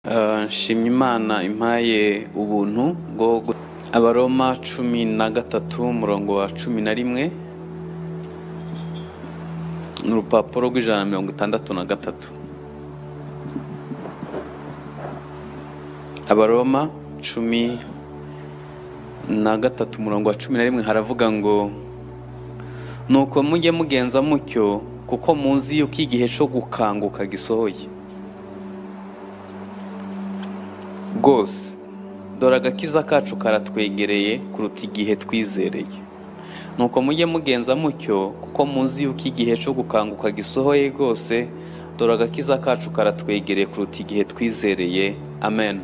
Nshimye Imana impaye ubuntu bwo Abaroma 13 umurongo wa 11, ni urupapuro rw'163. Abaroma 13 umurongo wa 11 haravuga ngo: nuko mujye mugenza mutyo, kuko muzi yuko igihe cyo gukanguka gisohoye rwose. Dore agakiza kacu karatwegereye kuruta igihe twizereye. Nuko mujye mugenza mutyo, kuko muzi yuko igihe cyo gukanguka gisohoye rwose. Dore agakiza kacu karatwegereye kuruta igihe twizereye. Amen.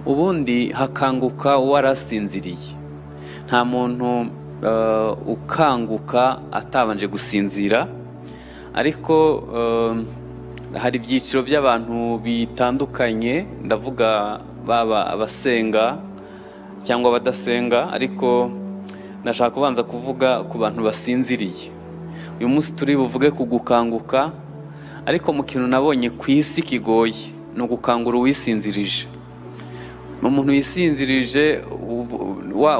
Ubundi hakanguka warasinziriye. Nta muntu ukanguka atabanje gusinzira, ariko hari ibyiciro by'abantu bitandukanye, ndavuga baba abasenga cyangwa abadasenga, ariko ndashaka kubanza kuvuga ku bantu basinziriye. Uyu munsi turi buvuge ku gukanguka, ariko mu kintu nabonye ku isi kigoye ni ugukangura uwisinzirije. Umuntu wisinzirije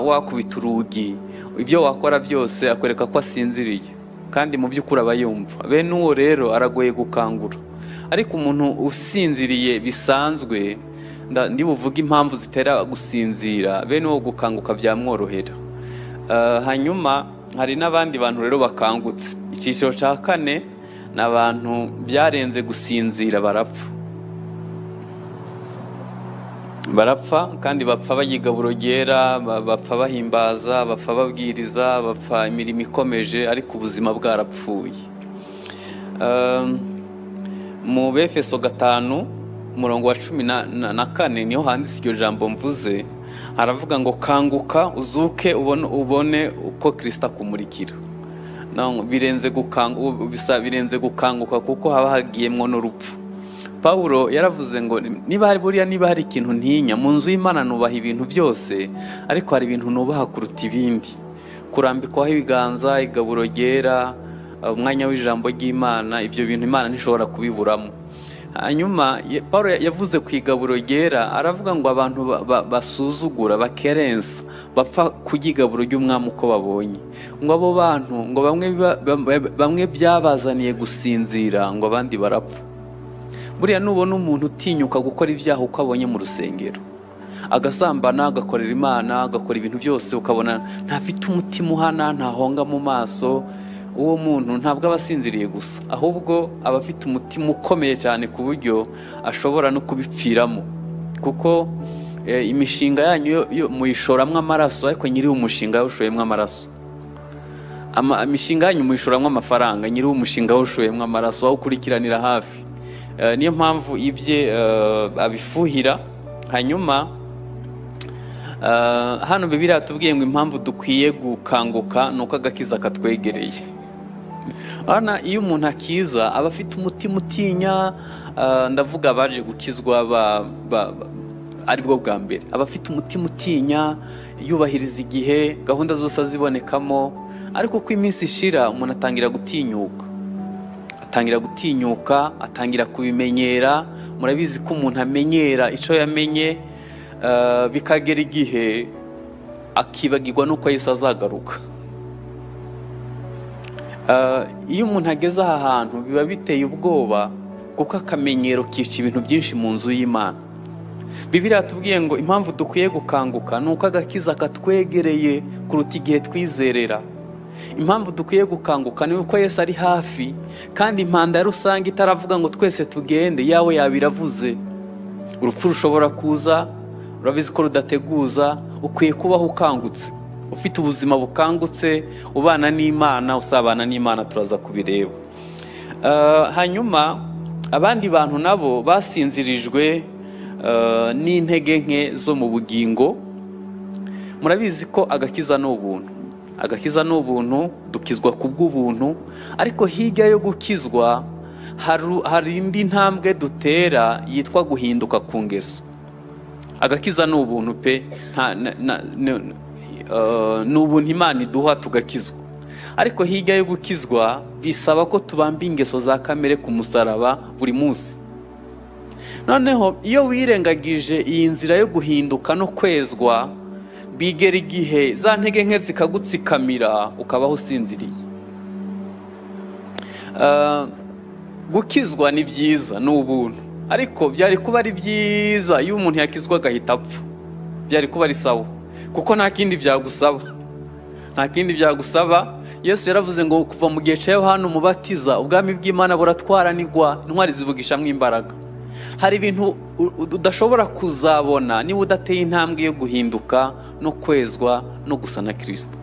wakubita urugi, ibyo wakora byose akwereka ko asinziriye, kandi mu by'ukuri aba yumva. Bene uwo rero aragoye gukangura. Ariko umuntu usinziriye bisanzwe, ndi buvuge impamvu zitera gusinzira, bene uwo gukanguka byamworohera. Hanyuma hari n'abandi bantu rero bakangutse. Icyiciro cya kane ni abantu byarenze gusinzira barapfa. Barapfa kandi bapfa bayiga burogera, bapfa bahimbaza, bapfa babwiriza, bapfa imirimo ikomeje, ariko ubuzima bwarapfuye. Mu Befeso 5 umurongo wa 14 niho handitse iryo jambo mvuze, haravuga ngo: kanguka uzuke ubone uko Kristo akumurikira. Birenze gukanguka kuko haba hagiyemwo n'urupfu. Paulo yaravuze ngo niba hari ikintu ntinya mu nzu y'Imana, nubaha ibintu byose, ariko hari ibintu nubaha kuruta ibindi: kurambikwaho ibiganza, igaburo ryera, umwanya w'ijambo ry'Imana. Ibyo bintu Imana ntishobora kubiburamo. Hanyuma Paulo yavuze ku igaburo ryera, aravuga ngo abantu basuzugura, bakerensa, bapfa kurya igaburo ry'umwami uko babonye. Ngo abo bantu ngo bamwe byabazaniye gusinzira, ngo abandi barapfa. Buriya nubona umuntu utinyuka gukora ibyaha uko abonye mu rusengero, agasambana, agakorera Imana, agakora ibintu byose, ukabona ntafite umutima uhana, ntahonga mu maso, uwo muntu ntabwo aba asinziriye gusa, ahubwo aba afite umutima ukomeye cyane ku buryo ashobora no kubipfiramo. Kuko imishinga yanyu muyishoramwo amaraso, ariko nyiri umushinga yawushoyemwo amaraso. Imishinga yanyu muyishoramwo amafaranga, nyiri umushinga yawushoyemwo amaraso, awukurikiranira hafi. Niyo mpamvu ibye abifuhira. Hanyuma hano Bibiliya tubwiye ngo impamvu dukwiye gukanguka nuko agakiza katwegereye. Ana iyo umuntu akiza aba afite umutima utinya, ndavuga abaje gukizwa aribwo bwa mbere, aba afite umutima utinya, yubahiriza igihe, gahunda zose azibonekamo. Ariko uko iminsi ishira umuntu atangira gutinyuka, atangira kubimenyera. Murabizi ko umuntu amenyera icyo yamenye, bikagera igihe akibagirwa nuko Yesu azagaruka. Iyo umuntu ageze aha hantu biba biteye ubwoba, kuko akamenyero kica ibintu byinshi mu nzu y'Imana. Bibiliya tubwiye ngo impamvu dukwiye gukanguka nuko agakiza katwegereye kuruta igihe twizerera. Impamvu dukwiye gukanguka ni uko Yesu ari hafi, kandi impanda ya rusange itaravuga ngo twese tugende, yawe yabiravuze. Urupfu rushobora kuza, urabizi ko rudateguza. Ukwiye kubaho ukangutse, ufite ubuzima bukangutse, ubana n'Imana, usabana n'Imana, turaza kubireba. Hanyuma abandi bantu nabo basinzirijwe n'intege nke zo mu bugingo. Murabizi ko agakiza ni ubuntu. Agakiza ni ubuntu, dukizwa ku bw'ubuntu, ariko hirya yo gukizwa hari indi ntambwe dutera yitwa guhinduka ku ngeso. Agakiza ni ubuntu pe, ni ubuntu Imana iduha tugakizwa, ariko hirya yo gukizwa bisaba ko tubamba ingeso za kamere ku musaraba buri munsi. Noneho iyo wirengagije iyi nzira yo guhinduka no kwezwa, bigera igihe za ntege nke zikagutsikamira ukabaho usinziriye. Gukizwa ni byiza, ni ubuntu, ariko byari kuba ari byiza iyo umuntu yakizwa agahita apfa, byari kuba ari sawa, kuko nta kindi byagusaba, nta kindi byagusaba. Yesu yaravuze ngo kuva mu gihe cya Yohana Umubatiza ubwami bw'Imana buratwaranirwa, intwari zivugishamo imbaraga. Hari ibintu udashobora kuzabona niba udateye intambwe yo guhinduka no kwezwa no gusa na Kristo.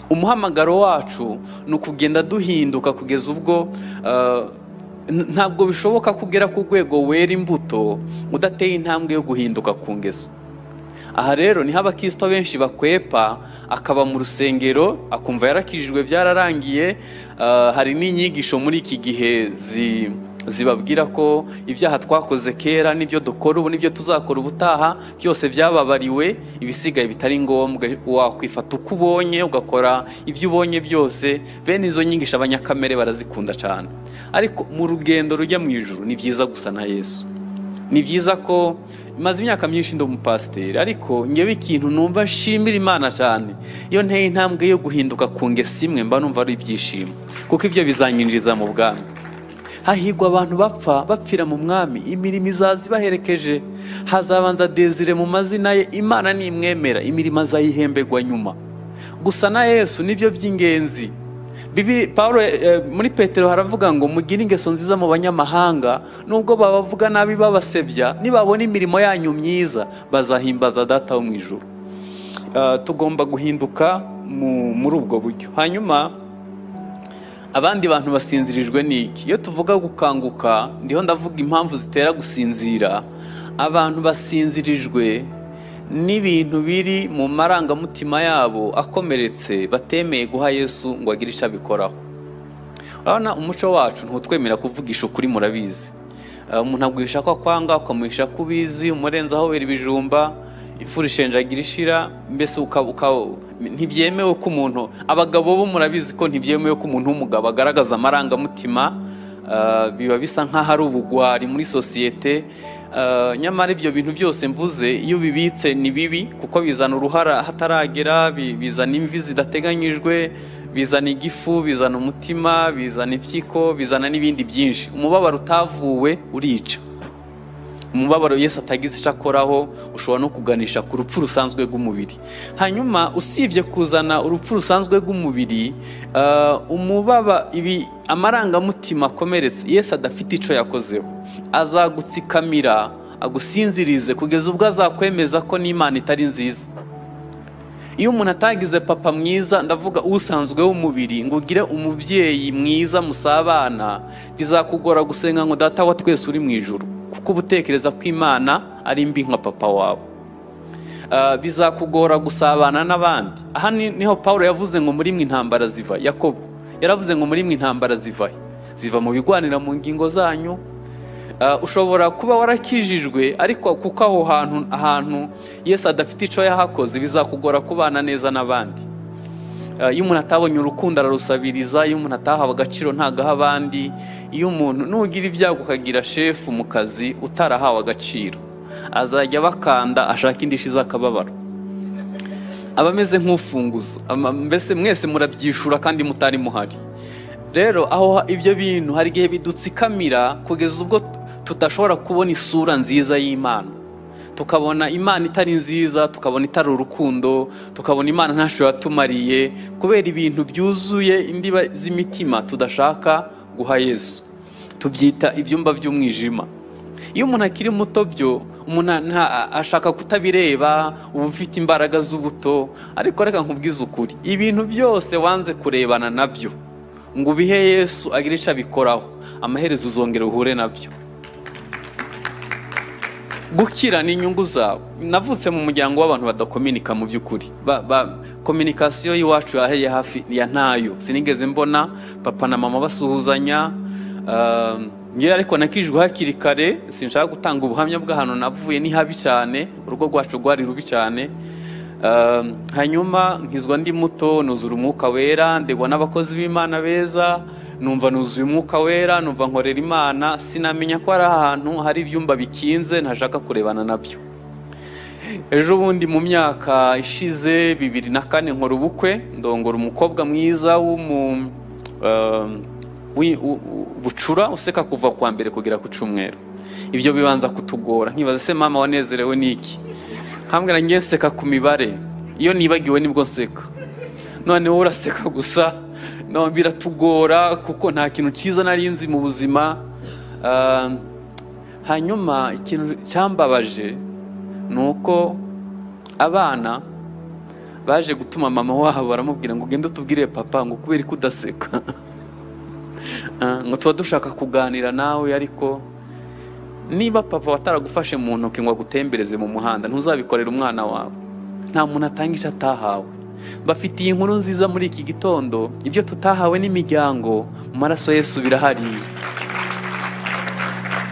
Umuhamagaro wacu ni ukugenda duhinduka kugeza ubwo ntabwo bishoboka kugera ku rwego wera imbuto udateye intambwe yo guhinduka ku ngeso. Aha rero niho abakristo benshi bakwepa, akaba mu rusengero akumva yarakijijwe byararangiye. Hari n'inyigisho muri iki gihe zibabwira ko ibyaha twakoze kera n'ibyo dukora ubu n'ibyo tuzakora ubutaha byose byababariwe, ibisigaye bitari ngombwa, wakwifata uko ubonye ugakora ibyo ubonye byose. Bene izo nyigisho abanyakamere barazikunda cyane, ariko mu rugendo rujya mu ijuru ni byiza gusa na Yesu. Ni byiza ko maze imyaka myinshi ndi umupasiteri, ariko ngewe ikintu numva nshimira Imana cyane, iyo nteye intambwe yo guhinduka ku ngeso imwe mba numva ari ibyishimo, kuko ibyo bizanyinjiza mu bwami. Hahigwa abantu bapfa bapfira mu mwami, imirimo izaza ibaherekeje. Hazabanza Desire mu mazina ye, Imana nimwemera imirimo azayihemberwa nyuma. Gusa na Yesu nibyo by'ingenzi. Paulo muri Petero haravuga ngo mugire ingeso nziza mu banyamahanga, nubwo babavuga nabi babasebya, nibabona imirimo yanyu myiza bazahimbaza Data wo mu ijuru. Tugomba guhinduka muri ubwo buryo. Hanyuma abandi bantu basinzirijwe niki? Iyo tuvuga gukanguka, ndiho ndavuga impamvu zitera gusinzira. Abantu basinzirijwe n'ibintu biri mu marangamutima yabo akomeretse, batemeye guha Yesu ngo agire icyo abikoraho. Urabona umuco wacu ntutwemera kuvugisha ukuri, murabizi. Umuntu aguhisha ko akwanga, ukamuhisha ko ubizi, umurenzaho wera ibijumba, imfura ishenjagira ishira, mbese ntibyemewe ko umuntu, abagabo bo murabizi ko ntibyemewe ko umuntu w'umugabo agaragaza amarangamutima, biba bisa nk'aho ari ubugwari muri sosiyete. Nyamara ibyo bintu byose mvuze iyo bibitse ni bibi, kuko bizana uruhara hataragera, bizana imvi zidateganyijwe, bizana igifu, bizana umutima, bizana impyiko, bizana n'ibindi byinshi. Umubabaro utavuwe urica. Umubabaro Yesu atagize icyo akoraho ushobora no kuganisha ku rupfu rusanzwe rw'umubiri. Hanyuma usibye kuzana urupfu rusanzwe rw'umubiri, umubaba ibi amarangamutima akomeretse Yesu adafite icyo yakozeho, azagutsikamira agusinzirize kugeza ubwo azakwemeza ko n'Imana itari nziza. Iyo umuntu atagize papa mwiza, ndavuga usanzwe w'umubiri, ngo ugire umubyeyi mwiza musabana, bizakugora gusenga ngo Data wa twese uri mu ijuru, kuko ubutekereza ko Imana ari mbi nka papa wawe. Bizakugora gusabana n'abandi. Aha niho Paulo yavuze ngo muri mwe intambara ziva. Yakobo yaravuze ngo muri mwe intambara ziva, ziva mu bigwanira mu ngingo zanyu. Ushobora kuba warakijijwe, ariko kuko aho ahantu Yesu adafite icyo yahakoze, bizakugora kubana neza n'abandi. Iyo umuntu atabonye urukundo ararusabiriza, iyo umuntu atahawe agaciro ntagaha abandi, iyo umuntu nugira ibyago ukagira shefu mu kazi utarahawe agaciro, azajya bakanda ashaka indishyi z'akababaro, aba ameze nk'ufunguza, mbese mwese murabyishura kandi mutari muhari. Rero aho ibyo bintu hari igihe bidutsikamira kugeza ubwo tutashobora kubona isura nziza y'Imana, tukabona Imana itari nziza, tukabona itari urukundo, tukabona Imana ntacyo yatumariye, kubera ibintu byuzuye indiba z'imitima tudashaka guha Yesu. Tubyita ibyumba by'umwijima. Iyo umuntu akiri muto byo umuntu ashaka kutabireba, uba ufite imbaraga z'ubuto, ariko reka nkubwize ukuri, ibintu byose wanze kurebana nabyo ngo ubihe Yesu agire icyo abikoraho, amaherezo uzongera uhure nabyo. Gukira ni inyungu zawe. Navutse mu muryango w'abantu badakominika mu by'ukuri. Kominikasiyo y'iwacu yaheye hafi ya ntayo. Sinigeze mbona papa na mama basuhuzanya. Ngewe ariko nakijwe hakiri kare, sinshaka gutanga ubuhamya bw'ahantu navuye, ni habi cyane, urugo rwacu rwari rubi cyane. Hanyuma nkizwa ndi muto, nuzura umwuka wera, ndegwa n'abakozi b'Imana beza, Numva nuzuye umwuka wera, numva nkorera Imana, sinamenya ko ari ahantu hari ibyumba bikinze ntashaka kurebana nabyo. Ejo bundi mu myaka ishize 2004 nkora ubukwe, ndongora umukobwa mwiza bucura useka kuva kwa mbere kugera ku cyumweru. Ibyo bibanza kutugora, nkibaza se mama wanezerewe niki? Nkambwira ngiye nseka ku mibare, iyo nibagiwe nibwo nseka, none wowe uraseka gusa. No, biratugora kuko nta kintu cyiza nari nzi mu buzima. Hanyuma ikintu cyambabaje ni uko abana baje gutuma mama wabo baramubwira ngo ugende utubwire papa ngo kubera ko udaseka, ngo tuba dushaka kuganira nawe, ariko niba papa wataragufashe mu ntoki ngo agutembereze mu muhanda ntuzabikorera umwana wawe. Nta muntu atanga icyo atahawe. Bafitiye inkuru nziza muri iki gitondo, ibyo tutahawe n'imiryango mu maraso Yesu birahari.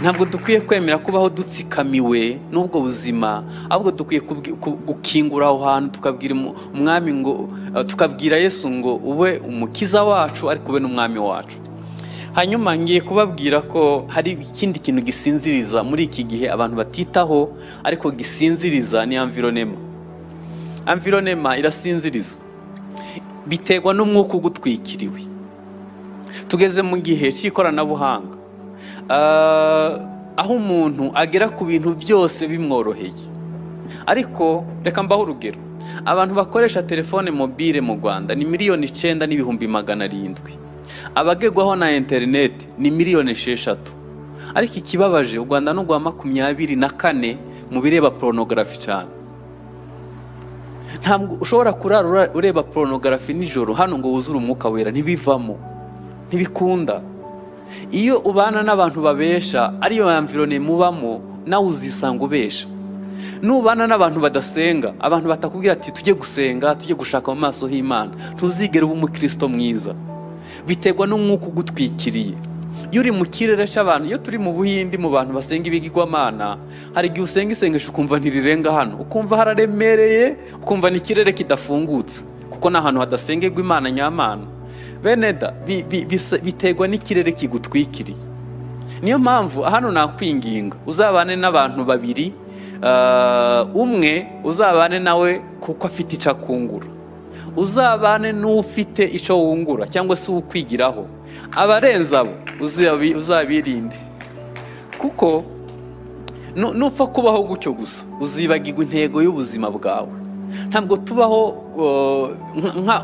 Ntabwo dukwiye kwemera kubaho dutsikamiwe n'ubwo buzima, ahubwo dukwiye gukingura aho hantu tukabwira umwami ngo, tukabwira Yesu ngo ube umukiza wacu ariko ube n'umwami wacu. Hanyuma ngiye kubabwira ko hari ikindi kintu gisinziriza muri iki gihe abantu batitaho ariko gisinziriza, ni environnement. Environnement irasinziriza, biterwa n'umwuka ugutwikiriwe. Tugeze mu gihe cy'ikoranabuhanga, aho umuntu agera ku bintu byose bimworoheye. Ariko reka mbaho urugero, abantu bakoresha telefone mobile mu Rwanda ni 9,700,000, abagerwaho na internet ni 6 miliyoni. Ariko ikibabaje, u Rwanda ni urwa 24 mu bireba pornography cyane. Ntabwo ushobora kurara ureba pornography nijoro hano ngo wuzure umwuka wera, ntibivamo, ntibikunda. Iyo ubana n'abantu babesha, ariyo environnement mubamo, nawe uzisanga ubesha. Nubana n'abantu badasenga, abantu batakubwira ati tujye gusenga, tujye gushaka mu maso h'Imana, ntuzigere uba umukristo mwiza. Biterwa n'umwuka ugutwikiriye. Iyo uri mu kirere cy'abantu, iyo turi mu Buhindi mu bantu basenga ibigirwamana, hari igihe usenga isengesho ukumva ntirirenga hano, ukumva hararemereye, ukumva ni ikirere kidafungutse, kuko ni ahantu hadasengerwa Imana nyamana. Bene da, biterwa n'ikirere kigutwikiriye. Niyo mpamvu hano nakwinginga uzabane n'abantu babiri, umwe uzabane nawe kuko afite icyo akungura, uzabane n'ufite icyo wungura cyangwa se ukwigiraho, abarenze abo uzabirinde, kuko nupfa kubaho gutyo gusa uzibagirwa intego y'ubuzima bwawe. Ntabwo tubaho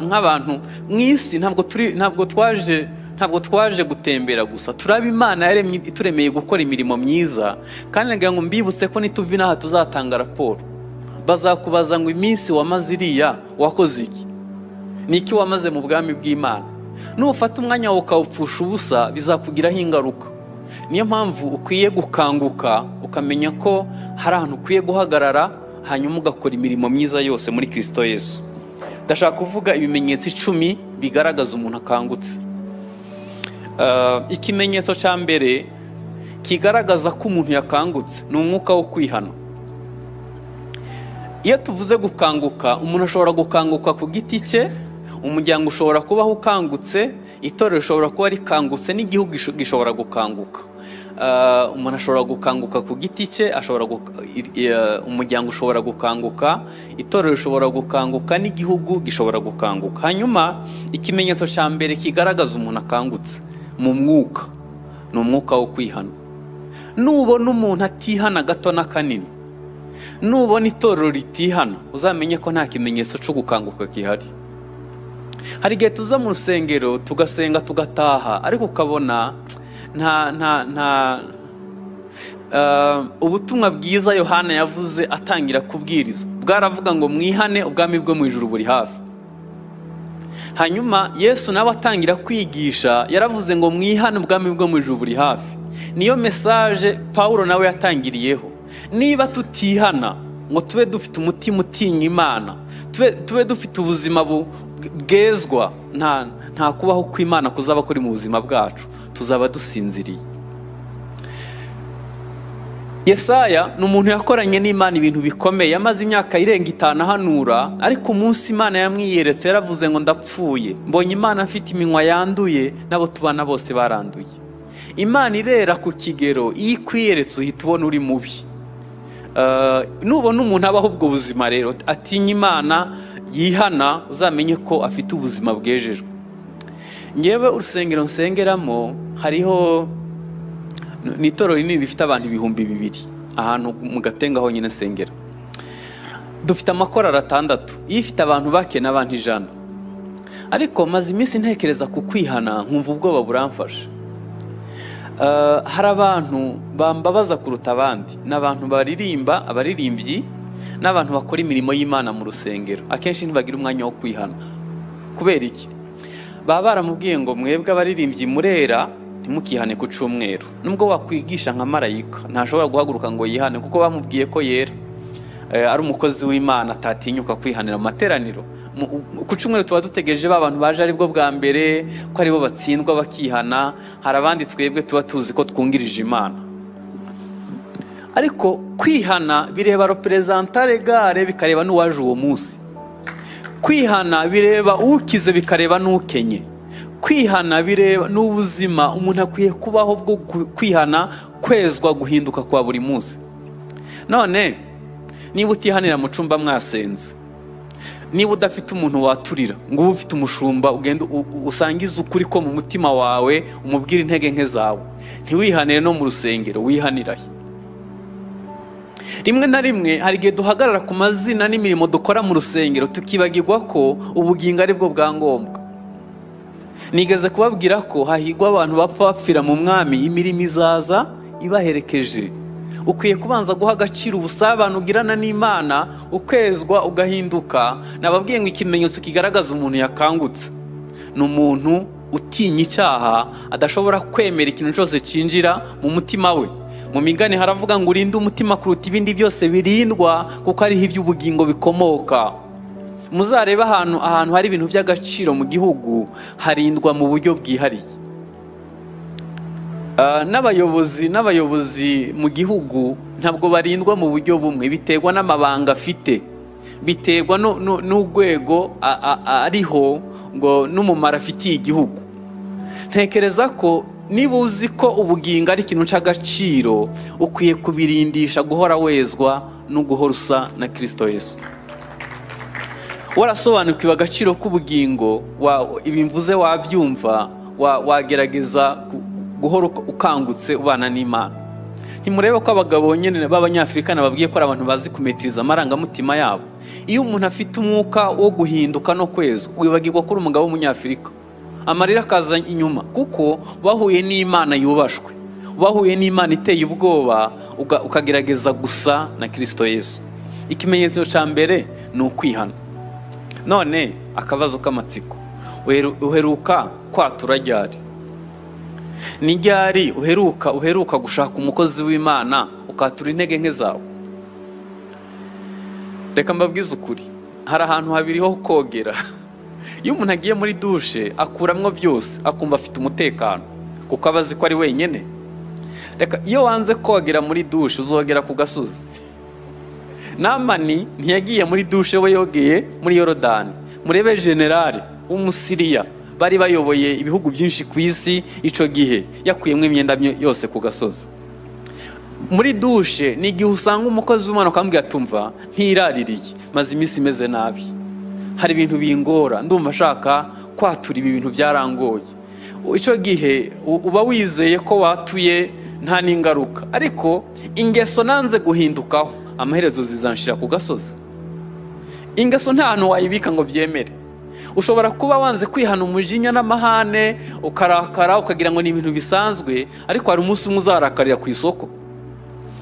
nk'abantu mu isi, ntabwo twaje gutembera gusa, turaba Imana yaremye ituremeye gukora imirimo myiza. Kandi nagira ngo mbibutse ko nituva inaha tuzatanga raporo, bazakubaza ngo iminsi wamaze iriya wakoze iki, ni iki wamaze mu bwami bw'Imana. Nufata umwanya wawe ukawupfusha ubusa bizakugiraho ingaruka. Niyo mpamvu ukwiye gukanguka, ukamenya ko hari ahantu ukwiye guhagarara, hanyuma ugakora imirimo myiza yose muri Kristo Yesu. Ndashaka kuvuga ibimenyetso 10 bigaragaza umuntu akangutse. Ikimenyetso cya mbere kigaragaza ko umuntu yakangutse ni umwuka wo kwihana. Iyo tuvuze gukanguka, umuntu ashobora gukanguka ku giti cye, umuryango ushobora kubaho ukangutse, itorero rishobora kuba rikangutse, n'igihugu gishobora gukanguka. Umuntu ashobora gukanguka ku giti cye, umuryango ushobora gukanguka, itorero rishobora gukanguka, n'igihugu gishobora gukanguka. Hanyuma ikimenyetso cya mbere kigaragaza umuntu akangutse mu mwuka ni umwuka wo kwihana. Nubona umuntu atihana gato na kanini, nubona itorero ritihana, uzamenye ko nta kimenyetso cyo gukanguka gihari. Hari igihe tuza mu rusengero tugasenga tugataha, ariko ukabona nta nta nta ubutumwa bwiza Yohana yavuze atangira kubwiriza bwaravuga ngo mwihane, ubwami bwo mu ijuru buri hafi. Hanyuma Yesu nawe atangira kwigisha yaravuze ngo mwihane, ubwami bwo mu ijuru buri hafi. Niyo message Paulo nawe yatangiriyeho. Niba tutihana ngo tube dufite umutima utinya Imana, tube dufite ubuzima bwezwa, nta kubaho kw'Imana kuzaba kuri mu buzima bwacu, tuzaba dusinziriye. Yesaya ni umuntu yakoranye n'Imana ibintu bikomeye, yamaze imyaka irenga 5 ahanura, ariko umunsi Imana yamwiyeretse yaravuze ngo ndapfuye, mbonye Imana mfite iminwa yanduye n'abo tubana bose baranduye. Imana irera ku kigero, iyo ikwiyeretse uhita ubona uri mubi. Nubona umuntu abaho ubwo buzima rero atinya Imana yihana, uzamenye ko afite ubuzima bwejejwe. Ngewe urusengero nsengeramo hariho ni itorero rinini rifite abantu 2000 ahantu mu Gatenga honyine nsengera. Dufite amakorali 6, iyo ifite abantu bake n'abantu 100. Ariko maze iminsi ntekereza ku kwihana nkumva ubwoba buramfasha. Hari abantu bambabaza kuruta abandi, n'abantu baririmba, abaririmbyi n'abantu bakora imirimo y'Imana mu rusengero. Akenshi ntibagira umwanya wo kwihana. Kubera iki? Baba baramubwiye ngo mwebwe abaririmbyi murera ntimukihane ku cyumweru. Nubwo wakwigisha nka marayika ntashobora guhaguruka ngo yihane, kuko bamubwiye ko yera, ari umukozi w'Imana atatinyuka kwihanira mu materaniro. Ku cyumweru tuba dutegereje ba bantu baje aribwo bwa mbere ko aribo batsindwa bakihana. Hari abandi twebwe tuba tuzi ko twungirije Imana. Ariko kwihana bireba representant legale, bikareba n'uwaje uwo munsi. Kwihana bireba ukize, bikareba n'ukenye. Kwihana bireba n'ubuzima umuntu akwiye kubaho bwo kwihana, kwezwa, guhinduka kwa buri munsi. None niba utihanira mu cumba mwasenze, niba udafite umuntu waturira ngo ube ufite umushumba ugenda usangize ukuri ko mu mutima wawe, umubwire intege nke zawe, ntiwihanire no mu rusengero, wihanirahe? Rimwe na rimwe hari igihe duhagarara ku mazina n'imirimo dukora mu rusengero tukibagirwa ko ubugingo ari bwo bwa ngombwa. Nigeze kubabwira ko hahigwa abantu bapfa bapfira mu mwami, imirimo izaza ibaherekeje. Ukwiye kubanza guha agaciro ubusabane ugirana n'Imana, ukwezwa ugahinduka. Nababwiye ngo ikimenyetso kigaragaza umuntu yakangutse ni umuntu utinya icyaha, adashobora kwemera ikintu cyose cinjira mu mutima we. Mu migani haravuga ngo urinde umutima kuruta ibindi byose birindwa, kuko ariho iby'ubugingo bikomoka. Muzareba ahantu hari ibintu by'agaciro mu gihugu harindwa mu buryo bwihariye. N'abayobozi mu gihugu ntabwo barindwa mu buryo bumwe, biterwa n'amabanga afite, biterwa n'urwego ariho ngo n'umumaro afitiye igihugu. Ntekereza ko niba uzi ko ubugingo ari ikintu cy'agaciro, ukwiye kubirindisha guhora wezwa no guhora usa na Kristo Yesu. Warasobanukiwe agaciro k'ubugingo, ibimvuze wabyumva, wagerageza guhora ukangutse ubana n'Imana. Ntimurebe ko abagabo nyine b'Abanyafurika nababwiye ko ari abantu bazi kumetiriza amarangamutima yabo. Iyo umuntu afite umwuka wo guhinduka no kwezwa, wibagirwa ko uri umugabo w'Umunyafurika, amarira akaza inyuma, kuko bahuye n'Imana yubashwe, bahuye n'Imana iteye ubwoba, ukagerageza gusa na Kristo Yesu. Ikimenyetso cya mbere ni ukwihana. None akabazo k'amatsiko, uheruka kwatura ryari? Ni ryari uheruka gushaka umukozi w'Imana ukatura intege nke zawe? Reka mbabwize ukuri, hari ahantu habiri ho kogera. Iyo umuntu agiye muri dushe akuramwo byose, akumva afite umutekano kuko aba azi ko ari wenyine. Reka iyo wanze kogera muri dushe uzogera ku gasozi. Namani ntiyagiye muri dushe, we yogeye muri Yorodani. Murebe generale w'Umusiriya bari bayoboye ibihugu byinshi ku isi ico gihe, yakuyemo imyenda yose ku gasozi. Muri dushe ni igihe usanga umukozi w'Imana akambwira tumva ntiraririye, maze iminsi imeze nabi, hari ibintu bingora, ndumva ashaka kwatura ibi bintu byarangoye. Ico gihe uba wizeye ko watuye nta n'ingaruka, ariko ingeso nanze guhindukaho, amaherezo zizanshira ku gasozi. Ingeso nta hantu wayibika ngo byemere. Ushobora kuba wanze kwihana umujinya n'amahane, ukarakara ukagira ngo ni ibintu bisanzwe, ariko hari umunsi umwe uzarakarira ku isoko,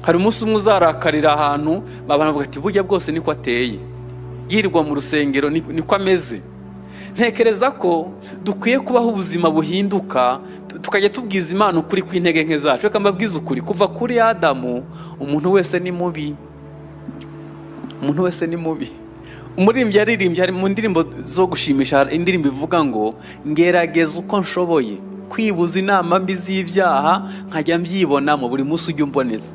hari umunsi umwe uzarakarira ahantu abantu bavuga ati burya bwose niko ateye, yirirwa mu rusengero niko ameze. Ntekereza ko dukwiye kubaho ubuzima buhinduka, tukajya tubwiza Imana ukuri kw'intege nke zacu. Reka mbabwize ukuri, kuva kuri Adamu umuntu wese ni mubi, umuntu wese ni mubi. Umuririmbyi yaririmbye, hari mu ndirimbo zo gushimisha indirimbo ivuga ngo ngerageza uko nshoboye kwibuza inama mbi z'ibyaha, nkajya mbyibonamo buri munsi ujya umboneza.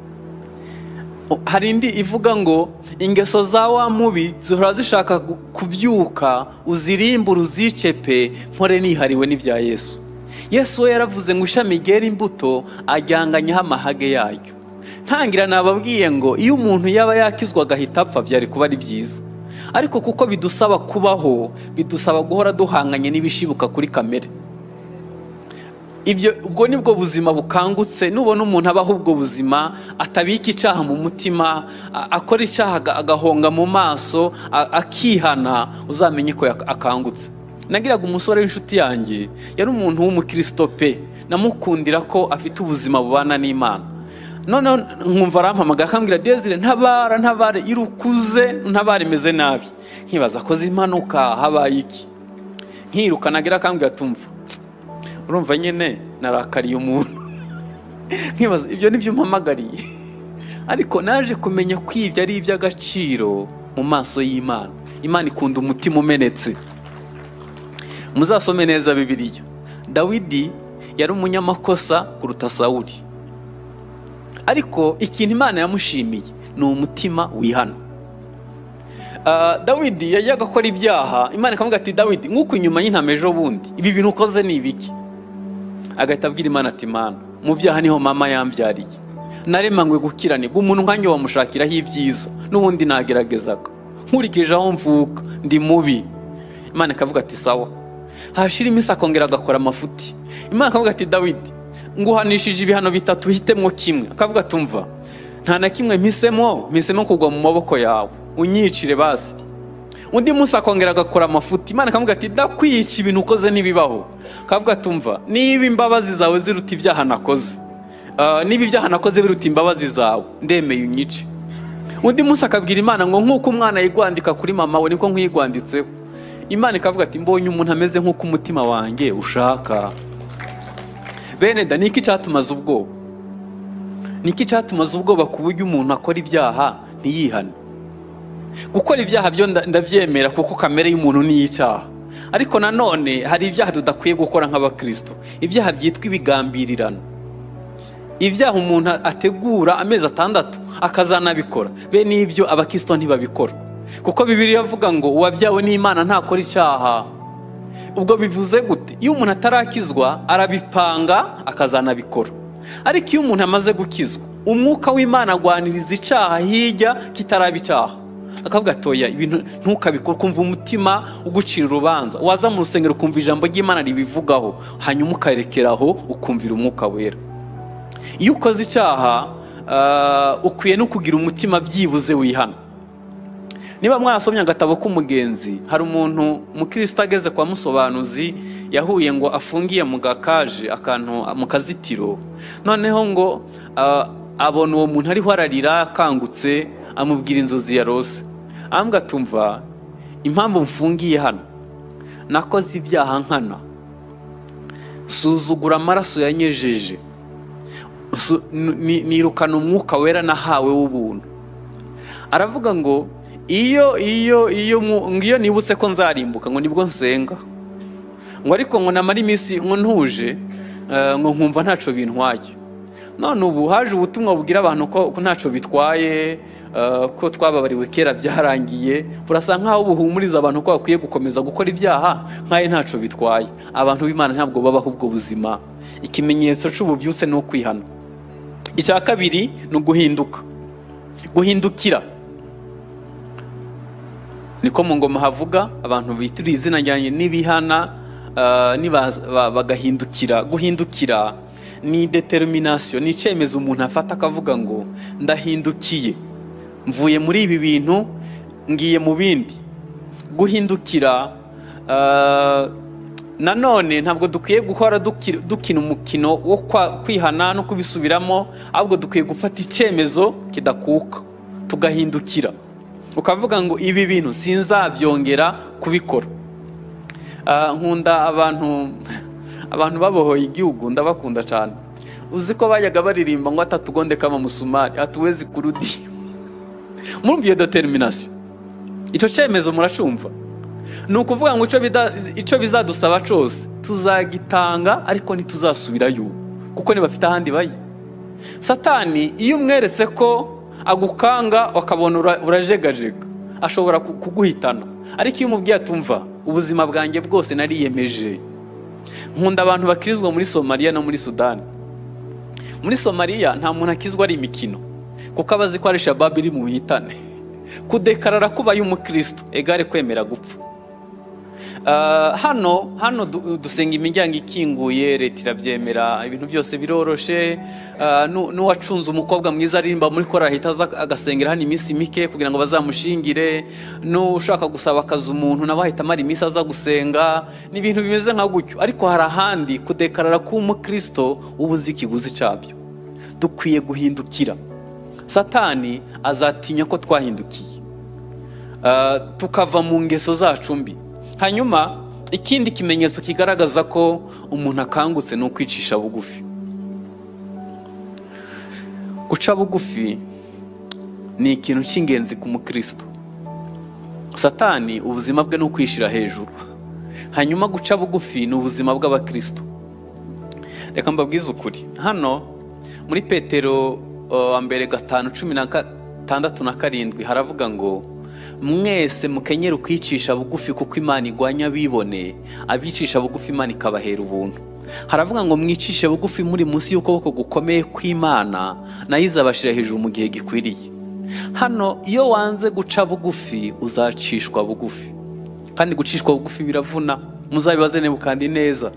Hari indi ivuga ngo ingeso za wa mubi zihora zishaka kubyuka, uzirimbure uzice pe, mpore nihariwe n'ibya Yesu. Yesu we yaravuze ngo ishami ryera imbuto ajyanganyeho amahage yayo. Ntangira nababwiye ngo iyo umuntu yaba yakizwa agahita apfa byari kuba ari byiza, ariko kuko bidusaba kubaho, bidusaba guhora duhanganye n'ibishibuka kuri kamere. Ibyo ubwo nibwo buzima bukangutse. Nubona umuntu abaho ubwo buzima, atabika icyaha mu mutima, akora icyaha agahonga mu maso, akihana, uzamenye ko akangutse. Nagiraga umusore w'inshuti yanjye, yari umuntu w'umukristo pe, namukundira ko afite ubuzima bubana n'Imana. Noneho nkumva arampamagara akambwira, Desire ntabara, ntabare, irukuze, ntabare imeze nabi. Nkibaza akoze impanuka, habaye iki? Nkiruka nagira akambwira tumva, urumva nyine narakariye umuntu. Nkibaza ibyo nibyo mpamagariye. Ariko naje kumenya ko ibyo ari iby'agaciro mu maso y'Imana. Imana ikunda umutima umenetse. Muzasome neza Bibiliya. Dawidi yari umunyamakosa kuruta Sawuli, ariko ikintu Imana yamushimiye ni umutima wihana. Dawidi yajyaga akora ibyaha, Imana ikavuga ati Dawidi nk'uko inyuma y'intama ejo bundi ibi bintu ukoze ni ibiki? Agahita abwira Imana ati Mana, mu byaha niho mama yambyariye, naremanywe gukiranirwa, umuntu nkanjye wamushakiraho ibyiza, n'ubundi nageragezaga nkurikije aho mvuka ndi mubi. Imana ikavuga ati sawa. Hashira iminsi akongera agakora amafuti. Imana ikavuga ati Dawidi nguhanishije ibihano bitatu, hitemwo kimwe. Akavuga ati umva, nta na kimwe mpisemo kugwa mu maboko yawe, unyicire basi. Undi munsi akongera agakora amafuti. Imana ikavuga ati ndakwica, ibintu ukoze ntibibaho. Akavuga ati umva, niba imbabazi zawe ziruta ibyaha nakoze, niba ibyaha nakoze biruta imbabazi zawe, ndemeye unyice. Undi munsi akabwira Imana ngo nk'uko umwana yigwandika kuri mama we niko nkwigwanditseho. Imana ikavuga ati mbonye umuntu ameze nk'uko umutima wanjye ushaka. Bene da, niki cyatumaze ubwoba? Niki cyatumaze ubwoba ku buryo umuntu akora ibyaha ntiyihane? Gukora ibyaha byo ndabyemera kuko kamere y'umuntu niyicaha, ariko nanone hari ibyaha tudakwiye gukora nk'abakristo. Ibyaha byitwa ibigambirirano, ibyaha umuntu ategura amezi 6 akazanabikora, bene ibyo abakristo ntibabikora, kuko Bibiliya ivuga ngo uwabyawe n'Imana ntakora icyaha. Ubwo bivuze gute? Iyo umuntu atarakizwa arabipanga akazanabikora, ariko iyo umuntu amaze gukizwa umwuka w'Imana agwaniriza icyaha hirya kitaraba icyaha, akavuga atoya ibintu ntukabikora, kumva umutima ugucira urubanza. Waza mu rusengero ukumva ijambo ry'Imana ribivugaho, hanyuma ukarekeraho ukumvira umwuka wera. Iyo ukoze icyaha ukwiye no kugira umutima byibuze wihana. Niba mwarasomye agatabo k'umugenzi, hari umuntu mukristo ageze kwa musobanuzi yahuye ngo afungiye mu gakaje akantu mu kazitiro, noneho ngo abona uwo muntu ariho ararira akangutse, amubwira inzozi yarose. Ambwa tumva impamvu mfungiye hano, nakoze ibyaha nkana, suzugura amaraso yanyejeje, nirukana umwuka wera nahawe w'ubuntu. Aravuga ngo iyo iyo iyo ngiyo nibutse ko nzarimbuka ngo nibwo nsenga, ngo ariko ngo namara iminsi ngo ntuje, ngo nkumva ntaco bintwaye. None ubu haje ubutumwa bubwira abantu ko ntaco bitwaye, ko twababariwe kera byarangiye, burasa nkaho buhumuriza abantu ko bakwiye gukomeza gukora ibyaha nkaye ntaco bitwaye. Abantu b'Imana ntabwo babaho ubwo buzima. Ikimenyetso c'ububyutse ni ukwihana. Icya kabiri ni uguhinduka, guhindukira. Niko mu ngoma havuga abantu bitiriye izina ryanjye n'ibihana bagahindukira. Guhindukira ni determination, ni icyemezo umuntu afata akavuga ngo ndahindukiye, mvuye muri ibi bintu ngiye mu bindi. Guhindukira nanone ntabwo dukwiye guhora dukina umukino wo kwihana no kubisubiramo, ahubwo dukwiye gufata icyemezo kidakuka tugahindukira, ukavuga ngo ibi bintu sinzabyongera kubikora. Nkunda abantu babohoye igihugu, ndabakunda cyane. Uzi ko bajyaga baririmba ngo atatugonde kama musumari hatuwezi kurudi. Murumva iyo determination, icyo cyemezo muracumva? Ni ukuvuga ngo icyo bizadusaba cyose tuzagitanga, ariko ntituzasubirayo kuko ntibafite ahandi bayi. Satani iyo umweretse ko Agukanga akabona urajegajega, ashobora kuguhitana. Ariko iyo umubwiye atumva ubuzima bwanjye bwose nariyemeje. Nkunda abantu bakirizwa muri Somalia no muri Sudani. Muri Somalia nta muntu akizwa ari imikino, kuko abazi ko ari Shabab iri mu buhitane. Kudekarara kuba y'umukristo egare kwemera gupfa. Hano dusenga imiryango ikinguye, leta irabyemera, ibintu byose biroroshe. N'uwacunze umukobwa mwiza aririmba muri korali ahita aza agasengera hano iminsi mike kugira ngo bazamushingire. N'ushaka gusaba akazi umuntu nawe ahita amara iminsi aza gusenga. Ni ibintu bimeze nka gutyo. Ariko hari ahandi kudekarara k'umukristo uba uzi ikiguzi cyabyo. Dukwiye guhindukira. Satani azatinya ko twahindukiye, tukava mu ngeso zacu mbi. Hanyuma ikindi kimenyetso kigaragaza ko umuntu akangutse ni ukwicisha bugufi. Guca bugufi ni ikintu cy'ingenzi ku mukristo. Satani ubuzima bwe ni ukwishira hejuru, hanyuma guca bugufi ni ubuzima bw'abakristo. Reka mbabwize ukuri, hano muri Petero wa mbere 5:16 na 7 haravuga ngo mwese mukenyere ukwicisha bugufi, kuko Imana igwanya abibone, abicisha bugufi Imana ikabahera ubuntu. Haravuga ngo mwicishe bugufi muri munsi y'ukuboko gukomeye kw'Imana, nayo izabashira hejuru mu gihe gikwiriye. Hano iyo wanze guca bugufi uzacishwa bugufi, kandi gucishwa bugufi biravuna. Muzabibaze Nebukadineza,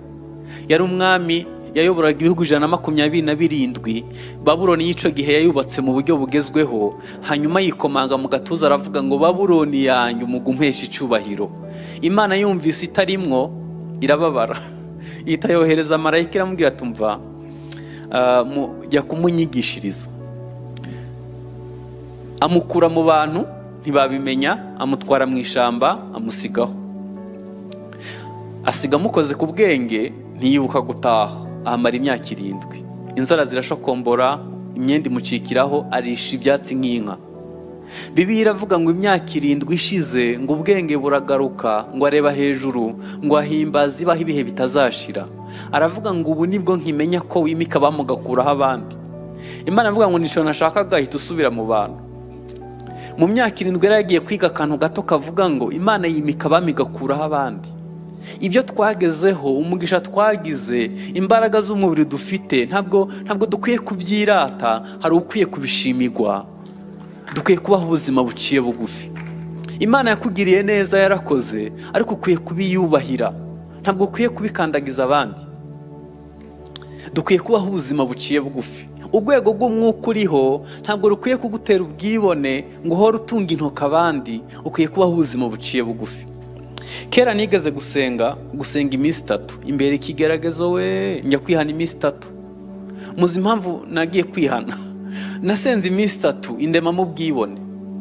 yari umwami yayoboraga ibihugu 127. Babuloni y'ico gihe yayubatse mu buryo bugezweho, hanyuma yikomanga mu gatuza aravuga ngo Babuloni yanjye umugumpesha icyubahiro. Imana yumvise itarimwo irababara, ihita yohereza marayika iramubwira tumva jya kumunyigishiriza. Amukura mu bantu ntibabimenya, amutwara mu ishamba amusigaho. Asiga amukoze ku bwenge ntiyibuka gutaha, ahamara imyaka 7. Inzara zirashokombora, imyenda imucikiraho, arisha ibyatsi nk'inka. Bibiliya iravuga ngo imyaka 7 ishize ngo ubwenge buragaruka, ngo areba hejuru, ngo ahimbaza ibaho ibihe bitazashira. Aravuga ngo ubu nibwo nkimenya ko wimika bamugakuraho abandi. Imana avuga ngo nico nashakaga, ahita usubira mu bantu. Mu myaka 7 yari yagiye kwiga akantu gato kavuga ngo Imana yimika abamigakuraho abandi. Ibyo twagezeho, umugisha twagize, imbaraga z'umubiri dufite, ntabwo dukwiye kubyirata, hari ukwiye kubishimirwa. Dukwiye kubaho ubuzima buciye bugufi. Imana yakugiriye neza yarakoze, ariko ukwiye kubiyubahira, ntabwo ukwiye kubikandagiza abandi. Dukwiye kubaho ubuzima buciye bugufi. Urwego rw'umwuka uriho ntabwo rukwiye kugutera ubwibone ngo uhore utunga intoki abandi. Ukwiye kubaho ubuzima buciye bugufi. Kera nigeze gusenga iminsi 3 imbere ikigeragezo, we njya kwihana iminsi 3. Muzi impamvu nagiye kwihana? Nasenze iminsi 3 indema mu bwibone.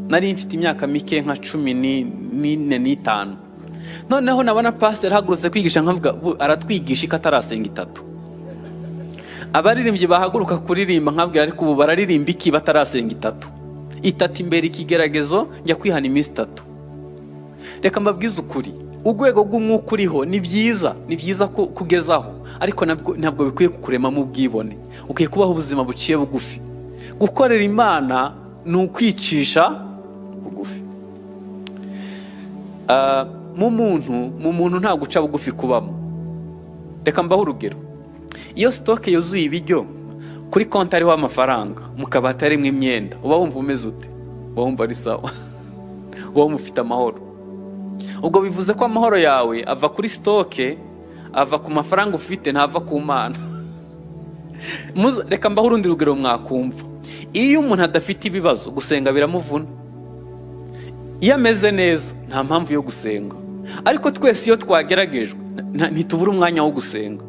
Nari mfite imyaka mike nka 14 n'itanu. Noneho nabona pastor hagurutse kwigisha nkavuga aratwigisha ikatarasenga 3. Abaririmbyi bahaguruka kuririmba nkabwira ariko ubu bararirimba iki batarasenga 3. 3 imbere ikigeragezo njya kwihana iminsi 3. Reka mbabwize ukuri, urwego rw'umwuka uriho ni byiza, ni byiza kugezaho, ariko ntabwo bikwiye kukurema mu bwibone. Ukwiye kubaho ubuzima buciye bugufi. Gukorera Imana ni ukwicisha bugufi. Mu muntu nta guca bugufi kubamo. Reka mbahe urugero. Iyo stock yuzuye ibiryo, kuri konti hariho amafaranga, mu kabati harimo imyenda, uba wumva umeze ute? Uba wumva ari sawa, uba wumva ufite amahoro. Ubwo bivuze ko amahoro yawe ava kuri stoke, ava ku mafaranga ufite, ntava ku Mana. Reka mbahe urundi rugero mwakumva. Iyo umuntu adafite ibibazo, gusenga biramuvuna. Iyo ameze neza nta mpamvu yo gusenga. Ariko twese iyo twageragejwe ntitubura umwanya wo gusenga.